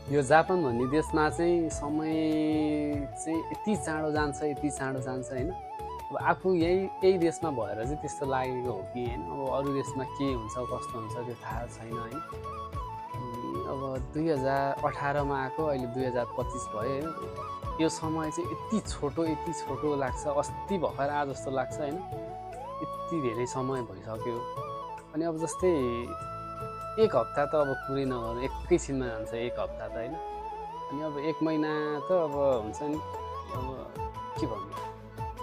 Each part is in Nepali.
यो जापान भन्ने देशमा चाहिँ समय चाहिँ यति चाँडो जान्छ होइन। अब आफू यही देशमा भएर चाहिँ त्यस्तो लागेको हो कि होइन, अब अरू देशमा के हुन्छ कस्तो हुन्छ त्यो थाहा छैन होइन। अब 2018मा आएको, अहिले 2025 भयो होइन। यो समय चाहिँ यति छोटो लाग्छ, अस्ति भर्खर आज जस्तो लाग्छ होइन। यति धेरै समय भइसक्यो। अनि अब जस्तै एक हप्ता त अब पुरै नगर्नु, एकैछिनमा जान्छ एक हप्ता त होइन। अनि अब एक महिना त अब हुन्छ नि, अब के भन्नु,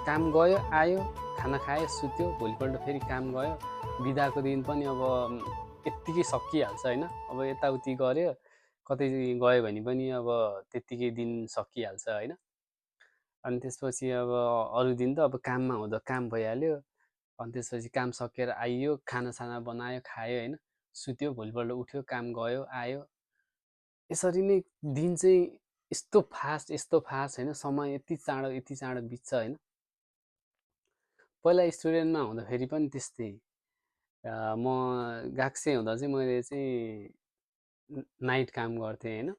काम गयो आयो, खाना खायो सुत्यो, भोलिपल्ट फेरि काम गयो, बिदाको दिन पनि अब यत्तिकै सकिहाल्छ होइन। अब यताउति गऱ्यो, कतै गयो भने पनि अब त्यत्तिकै दिन सकिहाल्छ होइन। अनि त्यसपछि अब अरू दिन त अब काममा हुँदा काम भइहाल्यो। अनि त्यसपछि काम सकेर आइयो, खानासाना बनायो खायो होइन, सुत्यो, भोलिपल्ट उठ्यो, काम गयो आयो। यसरी नै दिन चाहिँ यस्तो फास्ट होइन, समय यति चाँडो बित्छ होइन। पहिला स्टुडेन्टमा हुँदाखेरि पनि त्यस्तै। म गाक्से हुँदा चाहिँ मैले चाहिँ नाइट काम गर्थेँ होइन।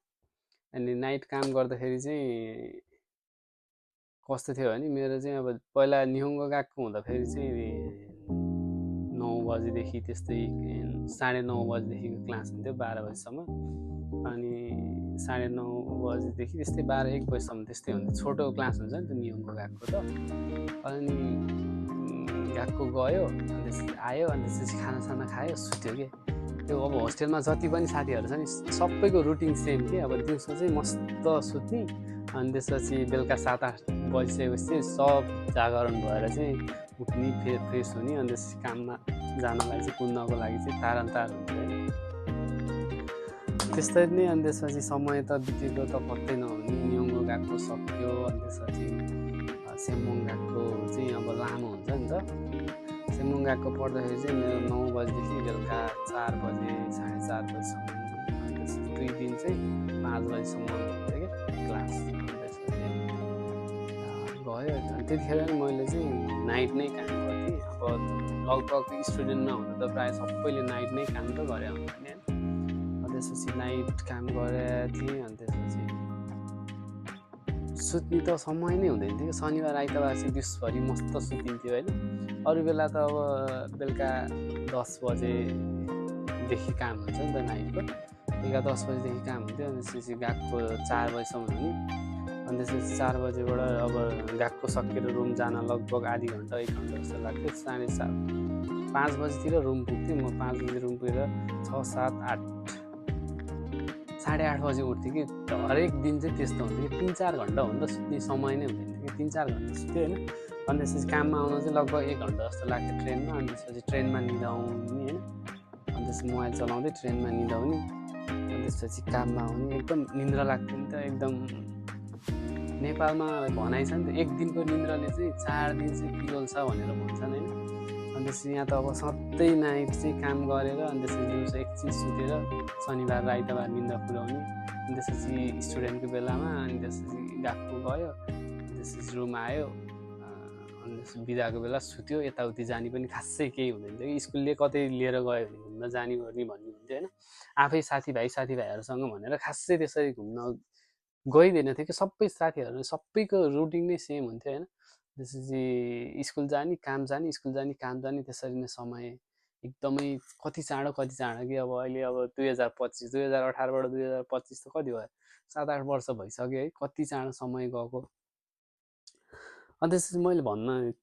अनि नाइट काम गर्दाखेरि चाहिँ कस्तो थियो भने, मेरो चाहिँ अब पहिला निहुङ्गो गएको हुँदाखेरि चाहिँ 9 बजीदेखि त्यस्तै 9:30 बजीदेखिको क्लास हुन्थ्यो 12 बजीसम्म। अनि 9:30 बजीदेखि त्यस्तै 12-1 बजीसम्म त्यस्तै हुन्थ्यो। छोटो क्लास हुन्छ नि त निहुङ्गो गएको त। अनि गएको गयो, अनि त्यसपछि आयो, अनि त्यसपछि खानासाना खायो सुत्यो कि। त्यो अब होस्टेलमा जति पनि साथीहरू छ नि सबैको रुटिन सेम कि। अब दिउँसो चाहिँ मस्त सुत्ने, अनि त्यसपछि बेलुका 7-8 बजिसकेपछि चाहिँ सब जागरण भएर चाहिँ उठ्ने, फ्रेस हुने, अनि त्यसपछि काममा जानलाई चाहिँ कुद्नको लागि चाहिँ तारन्तार हुन्थ्यो होइन। त्यस्तै नै अनि त्यसपछि समय त बितेको त पत्तै नहुने। निहुङ्गो गएको सक्यो, अनि त्यसपछि सेम्बुङ गएको चाहिँ अब लामो हुन्छ नि त। सेम्बुङ गएको पढ्दाखेरि चाहिँ मेरो 9 बजीदेखि बेलुका 4 बजे 4:30 बजीसम्म, अनि त्यसपछि 2 दिन चाहिँ 5 बजीसम्म हुन्थ्यो क्या क्लास। अनि त्यसपछि गयो। त्यतिखेर नि मैले चाहिँ नाइट नै काम गर्थेँ। अब लगभग स्टुडेन्टमा हुँदा त प्रायः सबैले नाइट नै काम त गरे हुन्छ नि होइन। त्यसपछि नाइट काम गरेको थिएँ। अनि त्यसपछि सुत्ने त समय नै हुँदैन थियो। शनिबार आइतबार चाहिँ दिउँसभरि मस्त सुतिन्थ्यो होइन। अरू बेला त अब बेलुका 10 बजेदेखि काम हुन्छ नि त नाइटको। बेलुका 10 बजेदेखि काम हुन्थ्यो, अनि त्यसपछि गएको 4 बजीसम्म हुने। अनि त्यसपछि 4 बजेबाट अब गएको सकेर रुम जान लगभग आधी घन्टा 1 घन्टा जस्तो लाग्थ्यो। 4:30 5 बजीतिर रुम पुग्थेँ म। 5 बजी रुम पुगेर 6, 7, 8 8:30 बजी उठ्थेँ कि। हरेक दिन चाहिँ त्यस्तो हुन्थ्यो कि 3-4 घन्टा भन्दा सुत्ने समय नै हुँदैन थियो कि। 3-4 घन्टा सुत्यो होइन। अनि त्यसपछि काममा आउन चाहिँ लगभग 1 घन्टा जस्तो लाग्थ्यो ट्रेनमा। अनि त्यसपछि ट्रेनमा निदाउने होइन। अनि त्यसपछि मोबाइल चलाउँदै ट्रेनमा निदाउने, अनि त्यसपछि काममा आउने। एकदम निन्द्रा लाग्थ्यो नि त एकदम। नेपालमा भनाइ छ नि त, 1 दिनको निन्द्राले चाहिँ 4 दिन चाहिँ पिरोल्छ भनेर भन्छन् होइन। अनि त्यसपछि यहाँ त अब सधैँ नाइट चाहिँ काम गरेर, अनि त्यसपछि दिउँसो एकछिन सुतेर शनिबार र आइतबार निन्द्रा पुर्याउने। अनि त्यसपछि स्टुडेन्टको बेलामा, अनि त्यसपछि गएको गयो, अनि त्यसपछि रुम आयो, अनि त्यसपछि बिदाको बेला सुत्यो। यताउति जाने पनि खासै केही हुँदैन थियो कि। स्कुलले कतै लिएर गयो भने घुम्न जाने भन्ने हुन्थ्यो होइन। आफै साथीभाइहरूसँग भनेर खासै त्यसरी घुम्न गइदिएन थियो कि। सबै साथीहरू सबैको रुटिन नै सेम हुन्थ्यो होइन। त्यसपछि स्कुल जाने काम जाने, स्कुल जाने काम जाने, त्यसरी नै समय एकदमै कति चाँडो कि। अब अहिले अब 2025, 2018बाट 2025 त कति भयो, 7-8 वर्ष भइसक्यो है। कति चाँडो समय गएको। अनि त्यसपछि मैले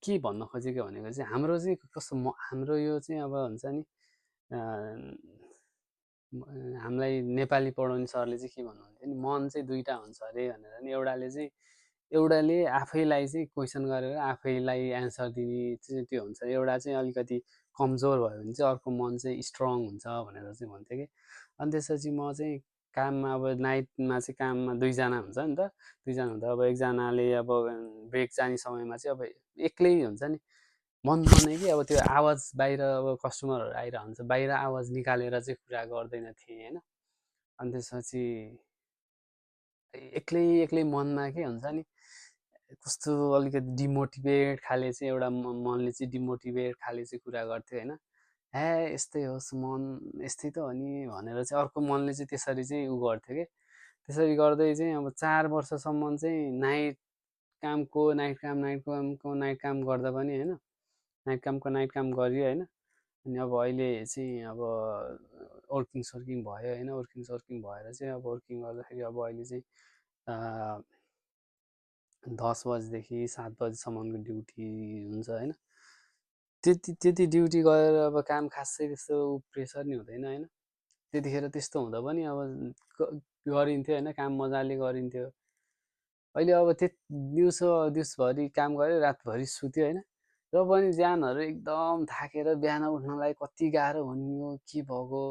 के भन्न खोजेको भनेको चाहिँ हाम्रो चाहिँ कस्तो हाम्रो यो चाहिँ अब हुन्छ नि, हामीलाई नेपाली पढाउने सरले चाहिँ के भन्नुहुन्थ्यो नि, मन चाहिँ 2टा हुन्छ अरे भनेर नि। एउटाले आफैलाई चाहिँ क्वेसन गरेर आफैलाई एन्सर दिने चाहिँ त्यो हुन्छ। एउटा चाहिँ अलिकति कमजोर भयो भने चाहिँ अर्को मन चाहिँ स्ट्रङ हुन्छ भनेर चाहिँ भन्थ्यो कि। अनि त्यसपछि म चाहिँ काममा अब नाइटमा चाहिँ काममा 2जना हुन्छ नि त। 2जना हुँदा अब एकजनाले अब ब्रेक जाने समयमा चाहिँ अब एक्लै हुन्छ नि, मन भने कि अब त्यो आवाज बाहिर, अब कस्टमरहरू आइरहेको हुन्छ, बाहिर आवाज निकालेर चाहिँ कुरा गर्दैन थिएँ होइन। अनि त्यसपछि एक्लै मनमा के हुन्छ नि, कस्तो अलिकति डिमोटिभेट खाले चाहिँ एउटा मनले चाहिँ डिमोटिभेट खाले चाहिँ कुरा गर्थ्यो होइन। हे यस्तै होस् मन, यस्तै त हो नि भनेर चाहिँ अर्को मनले चाहिँ त्यसरी चाहिँ उ गर्थ्यो कि। त्यसरी गर्दै चाहिँ अब 4 वर्षसम्म चाहिँ नाइट काम गर्दा पनि होइन, नाइट काम गरियो होइन। अनि अब अहिले चाहिँ अब वर्किङ भयो होइन, वर्किङ भएर चाहिँ अब वर्किङ गर्दाखेरि अब अहिले चाहिँ 10 बजेदेखि 7 बजीसम्मको ड्युटी हुन्छ होइन। त्यति ड्युटी गरेर अब काम खासै त्यस्तो प्रेसर नि हुँदैन होइन। त्यतिखेर त्यस्तो हुँदा पनि अब गरिन्थ्यो होइन, काम मजाले गरिन्थ्यो। अहिले अब दिउँसभरि काम गऱ्यो, रातभरि सुत्यो होइन। र पनि ज्यानहरू एकदम थाकेर बिहान उठ्नलाई कति गाह्रो हुने हो, के भएको